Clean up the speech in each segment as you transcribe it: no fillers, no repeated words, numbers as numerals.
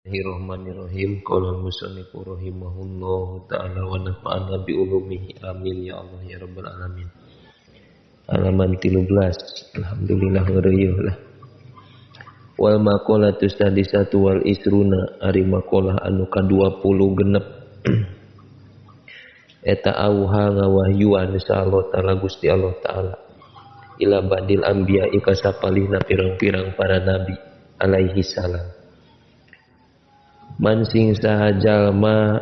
Bismillahirrahmanirrahim. Qala al-musannifu rahimahullahu ta'ala wa nafa'ana bi ulumihi. Amin ya Allah ya rabbal alamin. Halaman 13. Alhamdulillah ngeureuh lah. Wal maqalatu sadisatu wal isruna, ari maqalah anu ka-20 genep. Eta auha ngawahyuan sa Allah ta'ala Gusti Allah ta'ala ila badil anbiya ka sapalihna pirang-pirang para nabi alaihi salam. Man sing saha jalma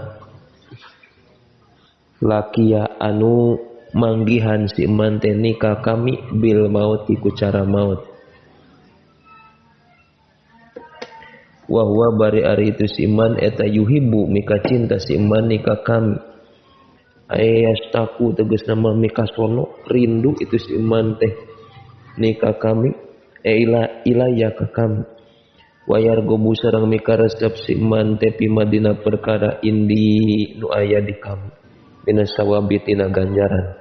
lakia anu manggihan si man teh nikah kami bil maut ku cara maut. Wa huwa bari ari itu si man eta yuhibbu mika cinta si man nikah kami. Ayastaku tegasna mah mika sono rindu itu si man teh nikah kami ila ilaya ka kami. Wayar gobu sareng mika resep si man teh pimadina perkara indi nu aya di kami minas sawabi tina ganjaran.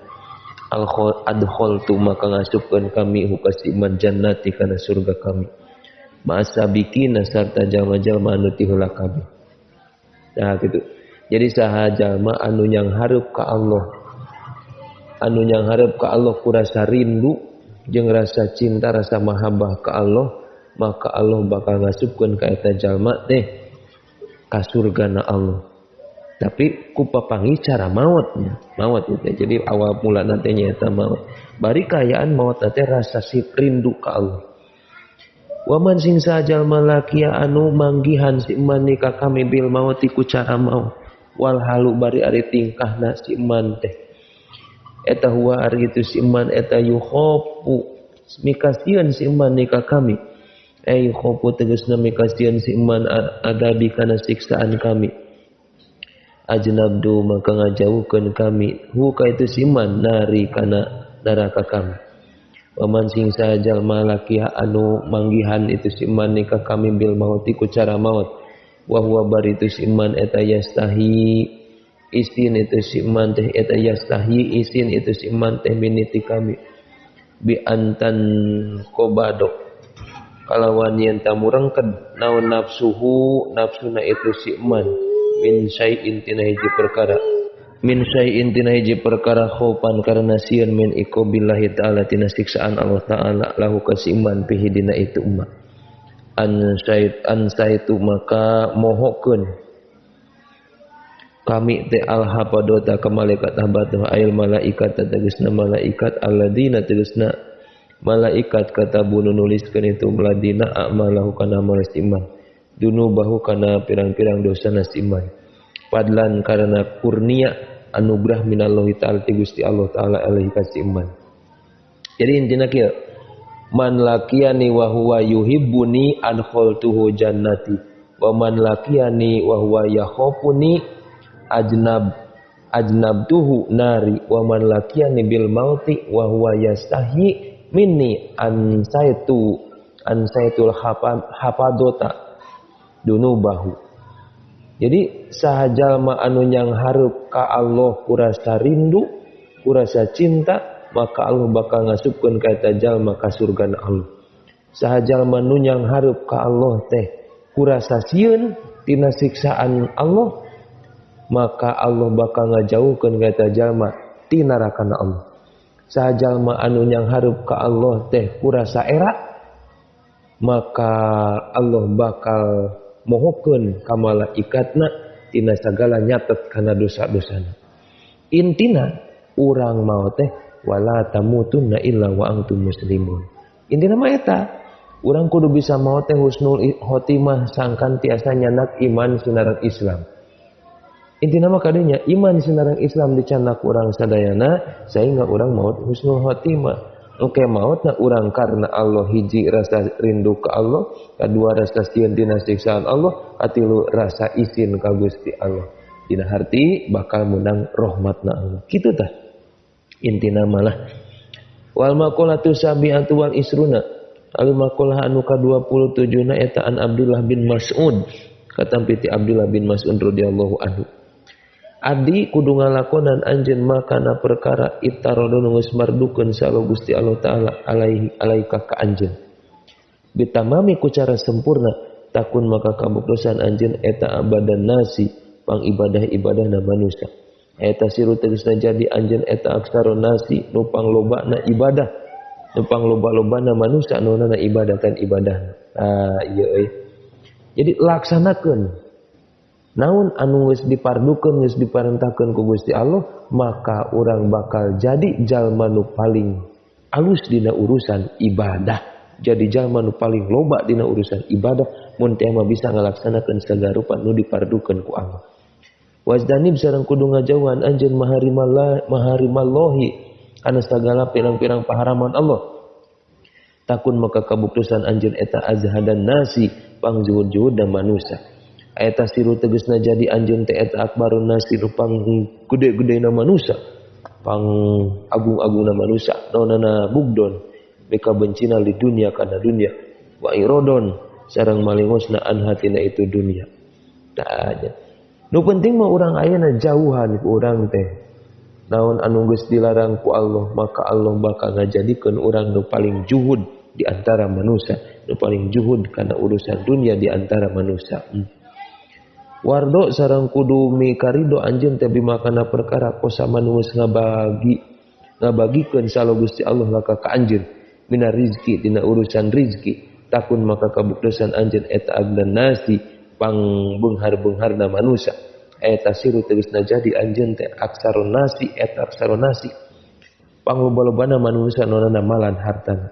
Al adkhaltu maka ngasupkeun kami hu ka si man jannati kana surga kami. Masa bikina sarta jalma-jalma anu ti heula kami. Nah gitu. Jadi saha jalma anu yang hareup ka Allah, anu yang hareup ka Allah ku rasa rindu jeung rasa cinta, rasa mahabbah ka Allah, maka Allah bakal ngasupkeun ka eta jalma teh ka surgana Allah. Tapi ku papangi cara mautnya, maut itu. Jadi awal mula nanti nya eta maut. Bari kaayaan maut teh rasa si rindu ka Allah. Wa man sing sajalma lakia anu manggihan si man nikah kami bil mauti ku cara maut. Wal halu bari ari tingkahna si man teh eta huwa ari itu si man eta yukhofu mikasieun si man nikah kami. Ay khofu tegasna mikasieun si man adabi kana siksaan kami. Ajnabdu maka ngajauhkeun kami hu ka itu si man nari kana neraka kami. Waman sing sajalma lakia anu manggihan itu si man nikah kami bil mauti ku cara maut. Wa huwa bari itu si man eta yastahi isin itu si man teh eta yastahi isin itu si man teh miniti kami bi antan kobado kalawan yen tamurengkeun naon nafsuhu nafsuna itu si man min syai'in tina hiji perkara min syai'in tina hiji perkara khopan karena sieun min iqabillahi ta'ala tina siksaan Allah ta'ala lahu ka si man pihi dina itu umat. An saitu maka mohokeun kami teh al hapadota ka malaikat habadah ail malaikat tegasna malaikat alladzina tegasna malaikat katabunu nuliskeun itu ladina a'malahu kana amal iman dunubahu kana pirang-pirang dosa nas iman padlan karena kurnia anugerah minallahi ta'ala ti Gusti Allah ta'ala alaihi kasih iman. Jadi intina kieu, man laqiyani wa huwa yuhibbuni adkhaltuhu jannati wa man laqiyani wa huwa yakhafuni ajnabtuhu nari wa man laqiyani bil mauti wa huwa yastahi minni ansaitul hapadota dunubahu. Jadi saha jalma anu yang hareup ka Allah ku rasa rindu, ku rasa cinta, maka Allah bakal ngasupkeun ka eta jalma ka surgana Allah. Saha jalma nu nyang hareup ka Allah teh ku rasa sieun tina siksaan Allah, maka Allah bakal ngajauhkeun ka eta jalma ti narakana Allah. Saha jalma anu nyang hareup ka Allah teh ku rasa era, maka Allah bakal mohokeun ka malaikatna tina sagala nyatet kana dosa-dosana. Intina urang mau teh wala tamutunna illa wa antum muslimun. Intina mah eta, urang kudu bisa mau teh husnul khotimah sangkan tiasa nyanak iman sinareng Islam. Intina mah kadenya iman sinareng Islam dicanak urang sadayana sehingga urang maut husnul khotimah. Oke mautna urang karena Allah hiji rasa rindu ka Allah, kadua rasa sieun dina siksaan Allah, katilu rasa isin ka Gusti Allah. Dina harti bakal menang rahmatna Allah. Kitu tah intina malah. Wal maqalatu sabi'atu wal isruna. Al maqalah anu ka-27 na eta an Abdullah bin Mas'ud. Katampi ti Abdullah bin Mas'ud radhiyallahu anhu. Adi kudu ngalakonan anjeun makana perkara itarodo nu geus mardukeun sa Gusti Allah taala alaihi alaika ka anjeun. Bitamami ku cara sempurna Takun maka kabuktosan anjeun eta abadan nasi pang ibadah-ibadahna manusia. Eta siru tegasna jadi anjeun eta aksaro nasi nu panglobana ibadah, nu pangloba-lobana manusia nonana ibadatan ibadahna. Ah ieu euy. Jadi laksanakeun naon anu geus dipardukeun, geus diparentahkeun ku Gusti Allah, maka urang bakal jadi jalma nu paling alus dina urusan ibadah. Jadi jalma nu paling loba dina urusan ibadah mun teh mah bisa ngalaksanakeun sagarupa nu dipardukeun ku Allah. Wajdanib sareng kudu ngajauhan anjeun maharimallahi kana sagala pirang-pirang paharaman Allah. Takun maka kabuktosan anjeun eta azhadan nasi pangjuhud-juhud dan manusia. Eta siru tegasna jadi anjeun teh eta akbarun nasi nu pang gede-gedena manusia, pang agung-agungna manusia, naonana bugdon beka bencina li dunia kana dunia, wa irodon sareng malingosna an hatina itu dunia. Tah aja. Nu penting mah urang ayeuna jauhan ku urang teh. Naon anu geus dilarang ku Allah, maka Allah bakal ngajadikeun urang nu paling juhud di antara manusia, nu paling juhud kana urusan dunia di antara manusia. Wardo sareng kudu mikarido anjeun teh bima kana perkara kosama nu geus ngabagikeun salo Gusti Allah laka ka anjeun mina rizki dina urusan rizki. Takun maka kabuktosan anjeun eta agdan nasi pang beunghar-beungharna manusia. Eta siru tegasna jadi anjeun teh aksarun nasi eta aksarun nasi pangloba-lobana manusia nonana malan hartana.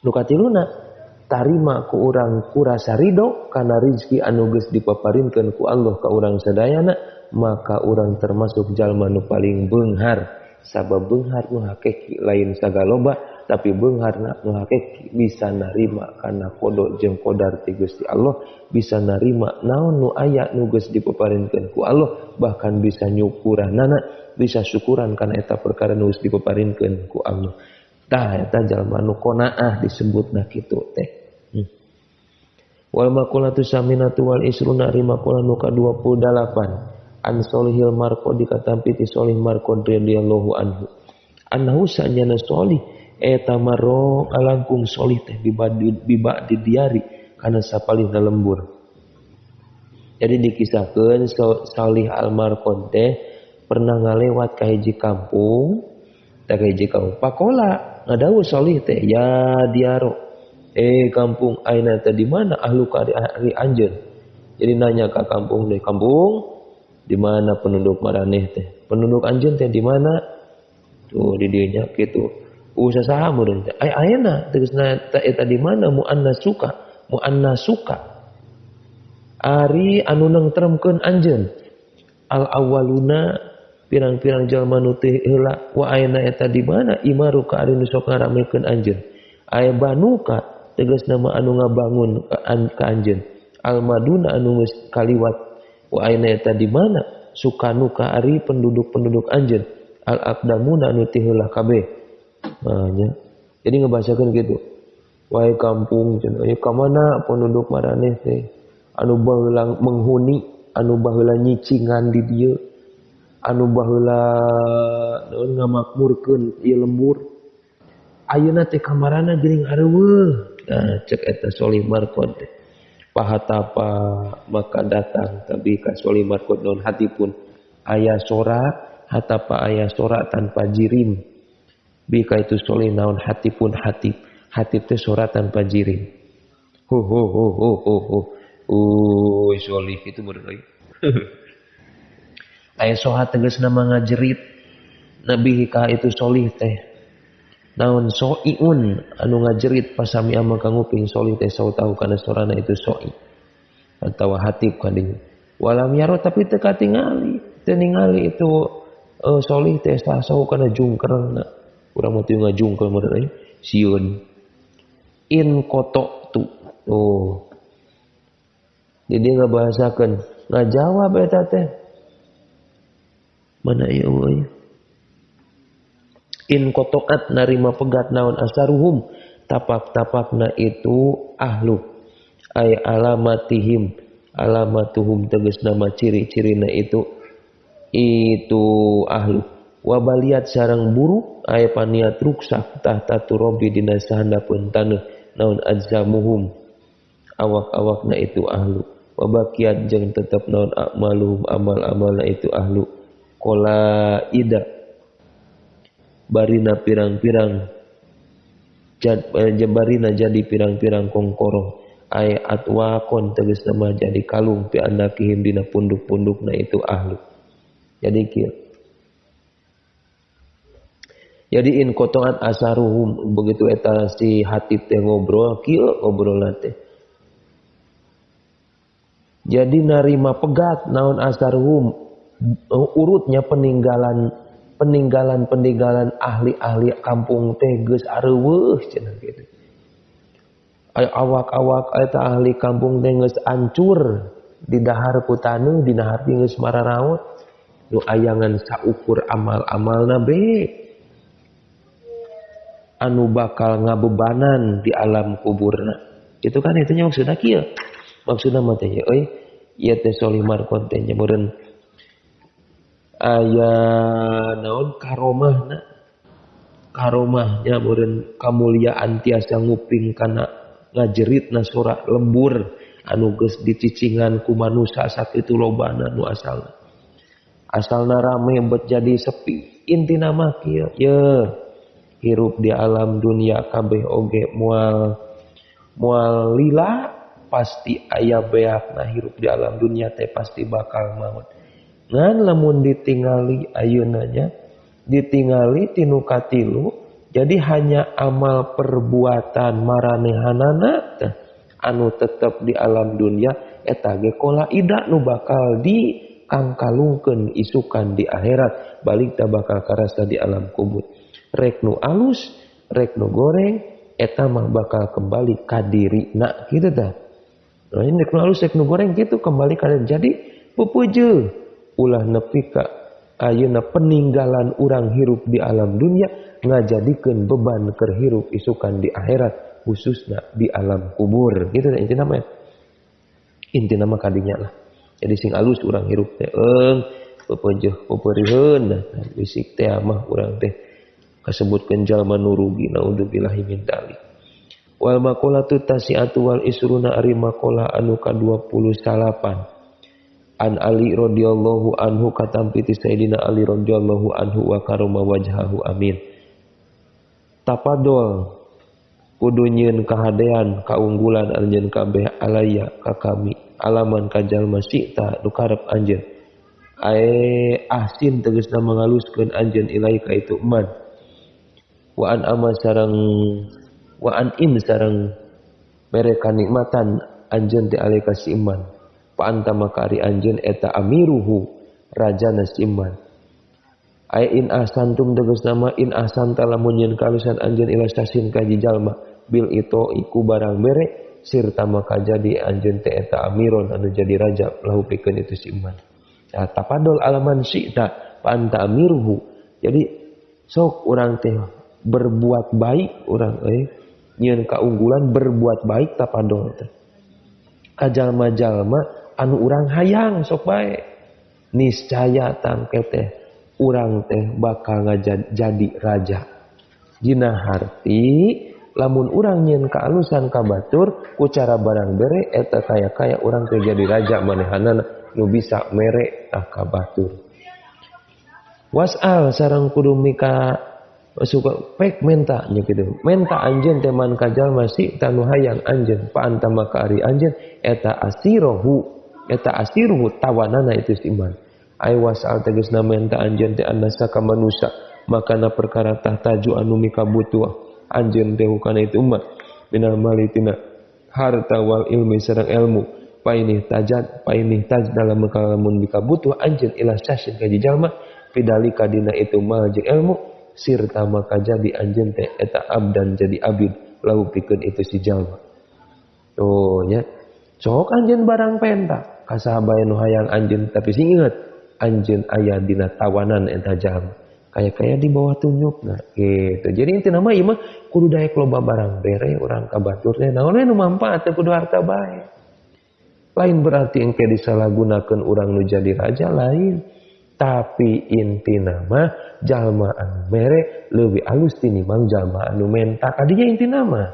Nu katiluna tarima ku urang kurasa ridho kana rizki anu geus dipaparinkeun ku Allah ka urang sadayana, maka urang termasuk jalma nu paling beunghar. Sabab beunghar nu hakiki lain sagaloba, tapi beunghar nu hakiki bisa narima kana kodo jeung kodar ti Gusti Allah, bisa narima naon nu aya nu geus dipaparinkeun ku Allah, bahkan bisa nyukuranana, bisa syukuran kana eta perkara nu geus dipaparinkeun ku Allah. Tah eta jalma nu qanaah disebutna kitu teh. Wal maqalatu saminatu wal isruna ari maqalah nu ka-28 an Solihil Marqod dikatampi ti Solih Marqod radhiyallahu anhu. Annahu sanyana Solih eta maro alangkung Solih teh biba di diari kana sapalihna lembur. Jadi dikisahkeun Solih Al-Marqod teh pernah ngalewat ka hiji kampung, teh ka hiji kampung. Pakola ngadawuh Solih teh, ya diaro, kampung aina teh di mana ahlu ka ari anjeun. Jadi nanya ka kampung teh, kampung di mana penduduk maraneh teh? Penduduk anjeun teh di mana? Tuh di dieu nya kitu. Usaha meureun teh. Ai ayeuna tegasna teh eta di mana muannasuka? Muannasuka. Ari anu nengtremkeun anjeun. Al awwaluna pirang-pirang jalma nu teu heula wa ayeuna eta di mana imaruka ari nu sok ngaramekeun anjeun. Aya banuka tegasna mah anu ngabangun ka anjeun. Al maduna anu geus kaliwat wa ayeuna eta di mana sukanuka ari penduduk-penduduk anjeun. Al aqdamuna anu ti heula kabeh. Nah, nya. Jadi ngebahasakeun kitu. Wahai kampung cenah, ieu ka mana penduduk maraneh teh? Anu baheula menghuni, anu baheula nyicingan di dieu, anu baheula naon ngamakmurkeun ieu lembur. Ayeuna teh kamarana geuning areueuh. Nah, cek eta Solih Marqod teh. Pahatapa maka datang tabi ka Solih Marqod non hatipun aya sora, hatapa aya sora tanpa jirim. Bika itu Solih naon hatipun hatip, hatip teh sora tanpa jirim. Ho ho ho ho ho ho. Uy Solih itu bener lagi. Aya soha tegasna mah ngajerit Nabi ka itu Solih teh. Naon soiun anu ngajerit pasami ama kanguping Solih teh sautahu kana sorana itu soi atawa hatib kadinya. Walam yaro tapi teu katingali, teu ningali itu Solih teh sasahu kana jungkerna. Urang mah teu ngajungkel meureun euy, sieun. In kotok tu. Oh. Jadi ngabahasakeun, ngajawab eta teh. Mana ieu euy? In kotoat narima pegat naon asaruhum tapak-tapakna itu ahlu ay alamatihim alamatuhum tegas nama ciri-cirina itu ahlu wabaliat sarang buruk ay paniat ruksak tahta turobi dina sahandapeun taneuh naon ajzamuhum awak-awakna itu ahlu wa baqiat jeung tetep naon a'maluhum amal-amalna itu ahlu qolaida barina pirang-pirang barina jadi pirang-pirang kongkorong ay atwaqon tegasna mah jadi kalung pi anakihim dina punduk-pundukna itu ahlu. Jadi kieu. Jadi in qotoat asaruhum begitu eta si Hatib teh ngobrol kieu ngobrolna teh. Jadi narima pegat naon asaruhum urutnya peninggalan ahli-ahli kampung teh geus areuweuh cenah kitu. Awak-awak eta ahli kampung teh geus ancur didahar ku taneuh dina harti geus mararaot nu ayangan saukur amal-amalna be anu bakal ngabebanan di alam kuburna. Itu kan itunya maksudna kieu. Maksudna mah teh euy ieu teh Solih Markon teh nya meureun aya naon karomahna. Karomahnya meureun kamuliaan tiasa nguping kana ngajeritna sora lembur anu geus dicicingan ku manusa sakitu lobana nu asalna. Asalna rame bet jadi sepi. Intina mah kieu ye. Hirup di alam dunia kabeh oge moal moal lila pasti aya beakna hirup di alam dunia teh pasti bakal maut. Ngan lamun ditingali ayeuna nya ditingali tinu katilu jadi hanya amal perbuatan maranehanana teh anu tetep di alam dunia eta ge qolaida nu bakal di kangkalungkeun isukan di akhirat balik teh bakal karasa di alam kubur. Rek nu alus, rek nu goreng, eta mah bakal kembali ka dirina kitu tah. Nah, ini rek nu alus, rek nu goreng kitu kembali ka diri. Jadi pupujeun ulah nepi ka ayeuna peninggalan urang hirup di alam dunia ngajadikeun beban keur hirup isukan di akhirat khususna di alam kubur. Kitu tah intina mah. Intina mah kadinya lah. Jadi sing alus urang hirup teh eung pupujeun pupuriheun nah bisik teh mah urang teh kasebutkeun jalma nu rugi naudzubillahi min dzalik. Wal maqalatu tasi'atu wal isruna ari maqalah anu ka-29 an Ali radhiyallahu anhu katampi ti Sayyidina Ali radhiyallahu anhu wa karama wajhahu amin. Tapadol kudu nyieun kahadean kaunggulan anjeun kabeh alaya ka kami alaman ka jalma sita nu karep anjeun ae ahsin tegasna mangaluskeun anjeun ilaika itu man wa an ama sareng wa an im sareng mere kanikmatan anjeun teh alaika si iman pa anta maka ari anjeun eta amiruhu rajana si iman ai in ahsantum tegasna mah in ahsanta lamun nyeun kalusan anjeun ila sasin ka jalma bil itu iku barang bere sirta maka jadi anjeun teh eta amiron anu jadi raja lahu pikeun itu si iman. Nah, tapadol alaman syi'ta pa anta amiruhu. Jadi sok urang teh berbuat baik urang nyieun kaunggulan berbuat baik tapadol teh ka jalma-jalma anu urang hayang sok bae niscaya tangke teh urang teh bakal jadi raja. Dina harti lamun urang nyieun kaalusan ka batur ku cara barang bere eta kaya-kaya urang teh jadi raja manehanana nu bisa mere tah ka batur. Wasal sareng kudu mika suka pek menta nya kitu. Menta anjeun teh man ka jalma si tanu hayang anjeun pa anta maka ari anjeun eta asiruhu tawanana itu si iman. Ai wasal tegasna menta anjeun teh annasa ka manusa makana perkara tahtaju anu mika butuh anjeun teh hukana itu umat minal mali tina harta wal ilmi sareng ilmu painih tajad painih taj dalam kalamun mika butuh anjeun ila sasin ka jalma pidalika dina itu mal jeung ilmu sirta maka jadi anjeun teh eta abdan jadi abid lahu pikeun itu si jalma. Tuh nya sok anjeun barang penta ka sahabae nu hayang anjeun tapi sing inget anjeun aya dina tawanan eta jalma kaya-kaya di bawah tunjukna gitu. Jadi intina mah ieu mah kudu daek loba barang bere urang ka batur teh naon we nu manfaat teh kudu harta bae. Lain berarti engke disalahgunakeun urang nu jadi raja lain. Tapi intina mah jalma anu mere leuwih alus tinimbang jalma anu menta. Kadinya intina mah.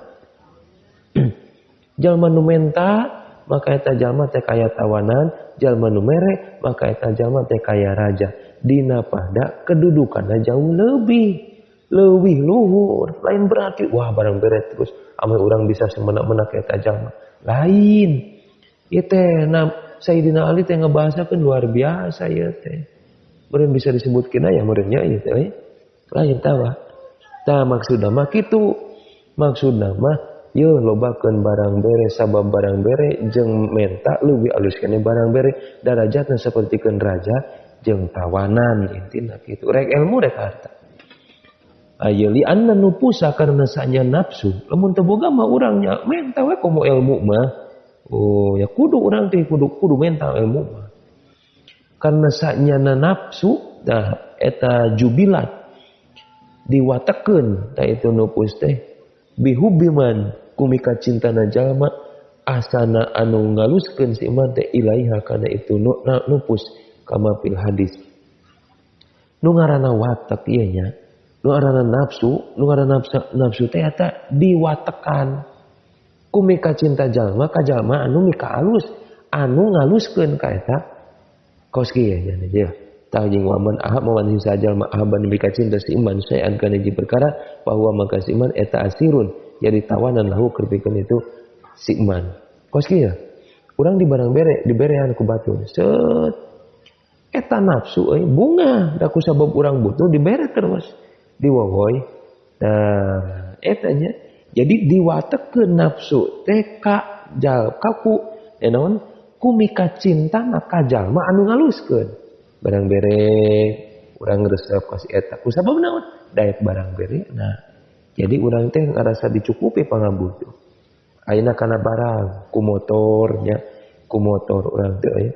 Jalma nu menta maka eta jalma teh kaya tawanan, jalma nu mere maka eta jalma teh kaya raja. Dina pada kedudukanna jauh lebih luhur. Lain berarti wah barang bere terus ame urang bisa semena-mena ka eta jalma. Lain. Ieu teh Sayyidina Ali teh ngebahasakeun luar biasa ieu teh. Meureun bisa disebutkeun aya meureun nya ieu teh. Lain tawa. Tah maksudna mah kitu. Maksudna mah yeuh lobakeun barang bere sabab barang bere jeung menta leuwih alus keneh barang bere darajatna sapertikeun raja jeung tawanan intina kitu. Rek ilmu rek harta. Ayo li anna nupusa karena sanya nafsu lamun teu boga mah urang nya menta we komo ilmu mah. Oh ya kudu urang teh kudu menta ilmu mah. Karena sanyana nafsu tah eta jubilat diwatekeun tah itu nupus teh bihubiman kumika cintana jalma asana anu ngaluskeun si iman teh ilaiha kana itu nupus kama fil hadis. Nu ngaranna watek ieu nya, nu ngaranna nafsu, nu ngaranna nafsu teh eta diwatekan kumika cinta jalma ka jalma anu mika alus, anu ngaluskeun ka eta kos kieu nya nya. Tah jeung waman ahab mawan sisa jalma ahaban mika cinta si iman saean kana hiji perkara bahwa maka si iman eta asirun jadi tawanan lahu keur pikeun itu si iman. Kos kieu urang di barang bere diberean ku batur set eta nafsu euy bunga da ku sabab urang butuh dibere terus diwowoy. Nah eta nya jadi diwatekeun nafsu teh ka jal kaku naon kumika cinta ka jalma anu ngaluskeun barang bere urang resep ka si eta ku sabab naon daek barang bere. Nah jadi urang teh ngarasa dicukupi pangabutuh ayeuna kana barang ku motor nya ku motor urang teh euy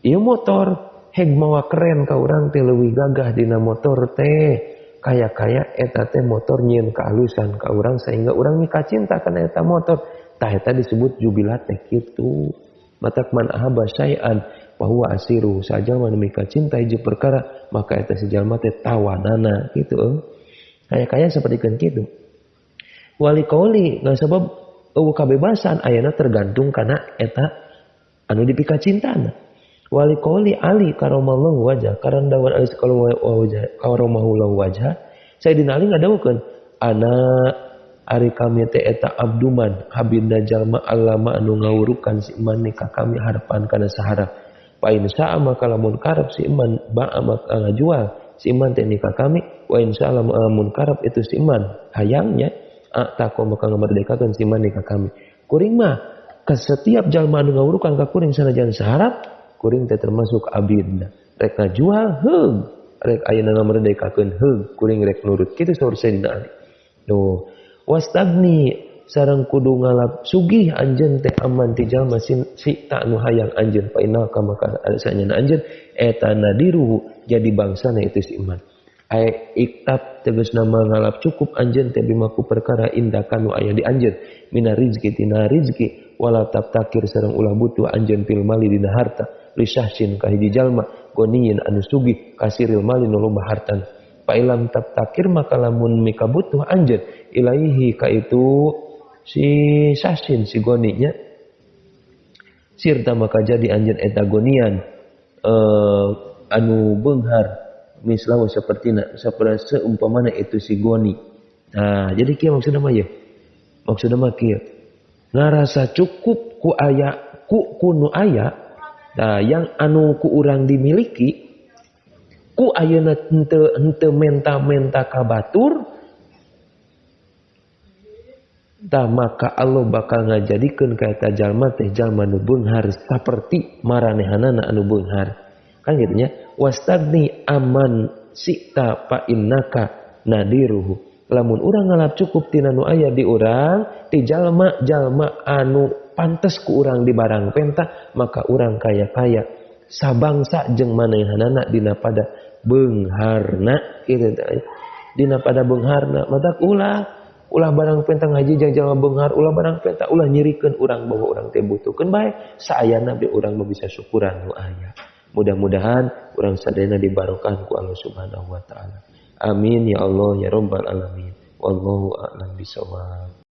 ieu motor heg mawa keren ka urang teh leuwih gagah dina motor teh kaya-kaya eta teh motor nyieun kaalusan ka urang sehingga urang mika cinta kana eta motor tah eta disebut jubilat teh kitu. Matak man ahaba syai'an bahwa asiru sajalma nu mika cinta hiji perkara maka eta si jalma teh tawanana kitu euy. Kaya-kaya sapertikeun kitu. Wali qauli ngasabab eueuh kabebasan ayeuna tergantung kana eta anu dipika cintana. Wali qauli Ali karamallahu wajah karandawan Ali kalau wajah karamallahu wajah Sayyidina Ali ngadawukeun ana ari kami teh eta abduman habibna jalma allama anu ngawurukan si iman ka kami harapan kana saharap fa in syaa maka lamun karep si iman ba'a maka ngajual si iman teh ka kami wa in syaa lamun karep itu si iman hayangnya atako maka ngamerdekakeun si iman ka kami kuring mah ka setiap jalma anu ngawurukan ka kuring sanajan saharap kuring teh termasuk abidna rek ngajual heug rek ayeuna ngamerdekakeun heug kuring rek nurut kitu saur Sayyidina Ali. Tuh wastagni sareng kudu ngalap sugih anjeun teh aman ti jalma si tak nu hayang anjeun fa innaka maka sanyana anjeun eta nadiruhu jadi bangsana itu si iman. Ai iktab tegasna ngalap cukup anjeun teh bimaku perkara indakan nu aya di anjeun mina rizki tina rizki wala tabtakir sareng ulah butuh anjeun fil mali dina harta lisahsin ka hiji jalma goniyin anu sugih kasiril mali nu loba hartana. Fa ilam tabtakir maka lamun mika butuh anjeun ilaihi ka itu si sasin si goninya sirta maka jadi anjeun eta gonian anu beunghar mislahu sapertina saperti seumpamana itu si goni. Nah jadi kieu maksudna mah ieu maksudna mah kieu ngarasa cukup ku aya ku kunu aya nah yang anu ku urang dimiliki ku ayeuna henteu menta-menta ka batur tah maka Allah bakal ngajadikeun ka eta jalma teh jalma nu beunghar saperti maranehanana anu beunghar kan kitu nya wastagni aman sita fa innaka nadiruhu lamun urang ngalap cukup tina nu aya di urang ti jalma-jalma anu pantes ku urang di barang penta maka urang kaya-kaya sabangsa jeung manehanana dina pada beungharna kitu teh dina pada beungharna matak ulah barang penta ngaji jeung jalma beunghar ulah barang penta ulah nyirikeun urang bahwa urang teh butuhkeun bae saayana be urang mah bisa syukuran nu aya. Mudah-mudahan urang sadayana dibarokahan ku Allah Subhanahu wa taala. Amin ya Allah ya rabbal alamin. Wallahu a'lam bishawab.